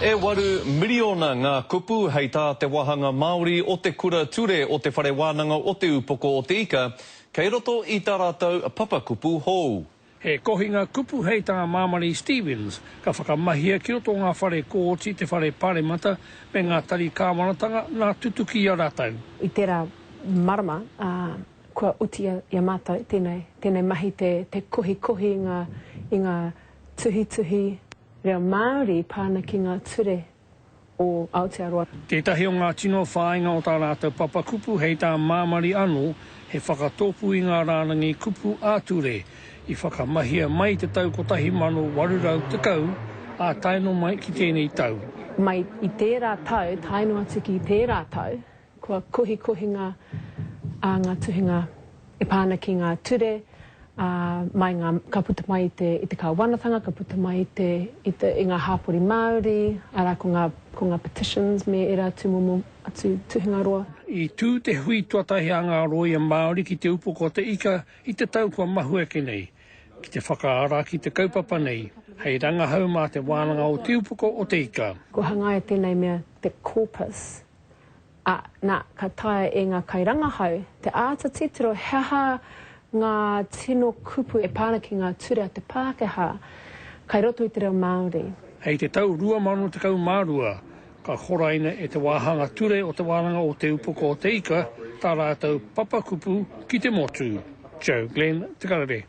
E 8 miriona ngā kupu hei tā te wāhanga Māori o te Kura Ture o Te Whare Wānanga o Te Upoko o Te Ika kei roto i tā rātou papakupu hou. He kohinga kupu hei tā Māmari Stevens ka whakamahia ki roto ngā whare kōti, te whare paremata me ngā tari kāwanatanga nā tutuki i a rātou. I tērā marama, kua oti i a mātou tēnei, tēnei mahi te, te kohikohi i ngā, i ngā tuhituhi Reo Māori pā ana ki ngā ture o Aotearoa. Tētahi o ngā tino whāinga o tā rātou papakupu hei tā Māmari anō, he whakatōpū i ngā rārangi kupu ā-ture i whakamahia mai i te tau 1810, ā tae noa mai ki tēnei tau. Mai i tērā tau tae noa atu ki tērā tau, Kua kohikohinga a ngā tuhinga e pā ana ki ngā ture, ā, mai ngā, ka puta mai i te, i te kāwanatanga, ka puta mai i te, i te, i ngā hāpori Māori, arā, ko ngā, ko ngā petitions me ērā tūmomo atu tuhinga roa. I tū te hui tuatahi a ngā rōia Māori ki Te Upoko o te Ika i te tau kua mahue ake nei, ki te whakaara ki te kaupapa nei, hei rangahau mā Te Wānanga o Te Upoko o te Ika. Kua hangaia tēnei mea te corpus Ā, nā, ka taea e ngā kairangahau te āta titiro he aha ngā tino kupu e pā ana ki ngā ture a te Pākehā kai roto i te reo Māori. Hei te tau 2012, ka horaina e te Wāhanga Ture o Te Wānanga o Te Upoko o Te Ika tā rātou papakupu ki te motu. Joe Glenn, Te Karere.